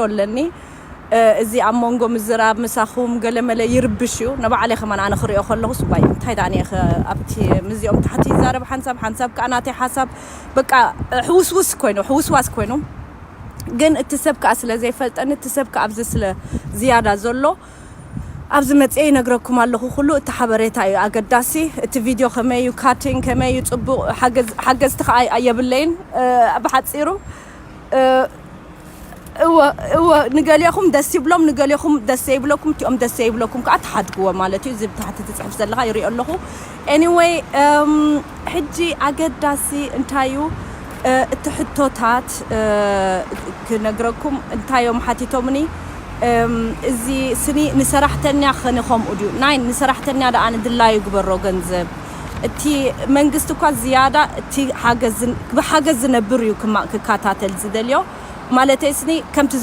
ኣለኒ። እዚ ኣብ መንጎ ምዝራብ ምሳኹም ገለመለ ይርብሽ እዩ። ንባዕለይ ከማን ኣነ ክሪኦ ከለኹ ስባይ እንታይ ዳኣ እየ ኣብቲ ምስዚኦም ታሕቲ ይዛረብ ሓንሳብ ሓንሳብ ከዓ ናተይ ሓሳብ በቃ ሕውስውስ ኮይኑ ሕውስዋስ ኮይኑ፣ ግን እቲ ሰብ ከዓ ስለ ዘይፈልጠኒ እቲ ሰብ ከዓ ኣብዚ ስለ ዝያዳ ዘሎ ኣብዚ መፅየ ይነግረኩም ኣለኹ። ኩሉ እቲ ሓበሬታ እዩ ኣገዳሲ። እቲ ቪድዮ ከመይ እዩ ካቲንግ ከመይ እዩ ፅቡቕ ሓገዝቲ ከዓ የብለይን። ብሓፂሩ እወ እወ ንገሊኹም ደስ ይብሎም ንገሊኹም ደስ ዘይብለኩም እቲኦም ደስ ዘይብለኩም ከዓ ትሓድግዎ ማለት እዩ። እዚ ብታሕቲ ትፅሕፍ ዘለካ ይሪኦ ኣለኹ። Anyway ሕጂ ኣገዳሲ እንታይ እዩ እቲ ሕቶታት ክነግረኩም እንታይ እዮም ሓቲቶምኒ። እዚ ስኒ ንሰራሕተኛ ከነ ከምኡ ድዩ ናይ ንሰራሕተኛ ደኣ ንድላዩ ግበሮ ገንዘብ። እቲ መንግስቲ እኳ ዝያዳ እቲ ሓገዝ ዝነብር እዩ ክከታተል ዝደልዮ። ማለተይ ስኒ ከምቲ